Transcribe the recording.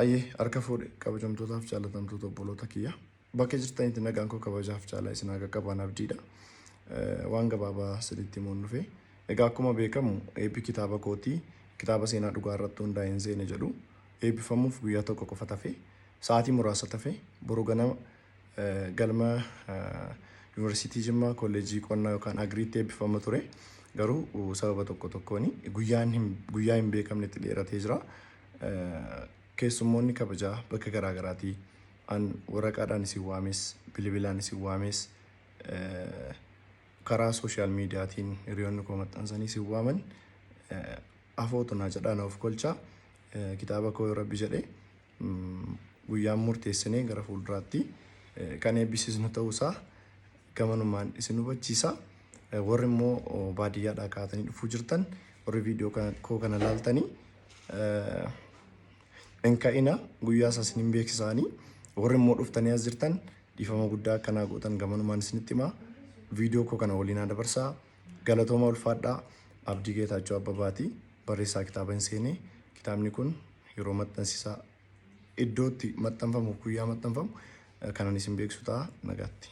Ayyee harka fuudhe kabajamtootaaf jaallatamtoota obboloota kiyya. Bakka jirtanitti nagaan koo kabajaaf jaalala isin haa qaqqaban abdiidha. Waan gabaabaa sadiitti himuun dhufe. Egaa akkuma beekamu eebbi kitaaba kootii kitaaba seenaa dhugaa irratti hundaa'e hin seene jedhu eebbifamuuf guyyaa tokko qofa tafe sa'aatii muraasa tafe boru ganama galma Yuunivarsiitii Jimmaa Kolleejjii Qonnaa yookaan Agriitti eebbifama ture. Garuu sababa tokko tokkoon guyyaa hin beekamnetti dheeratee jira. Keessummoonni kabajaa bakka garaa garaatii an waraqaadhaan isin waames bilbilaan isin waames karaa sooshaal miidiyaatiin hiriyoonni koo maxxansanii isin waaman afootu naa jedhaa na of kolchaa kitaaba koo yoo rabbi jedhe guyyaan murteessinee gara fuulduraatti kan eebbisiisnu ta'uusaa gamanumaan isin hubachiisa. Warri immoo baadiyyaadhaa kaatanii dhufuu jirtan warri viidiyoo koo kana laaltanii hin ka'ina guyyaa isaa isin hin beeksisaanii warri immoo dhuftanii as jirtan dhiifama guddaa akkanaa gootan gamanumaan isinitti himaa. Viidiyoo koo kana waliin haa dabarsaa. Galatooma ulfaadhaa. Abdii Geetaachoo Abbabaati. Barreessaa kitaaba hin seenee. Kitaabni kun yeroo maxxansisaa iddootti maxxanfamu guyyaa maxxanfamu kanan isin beeksisu ta'a nagaatti.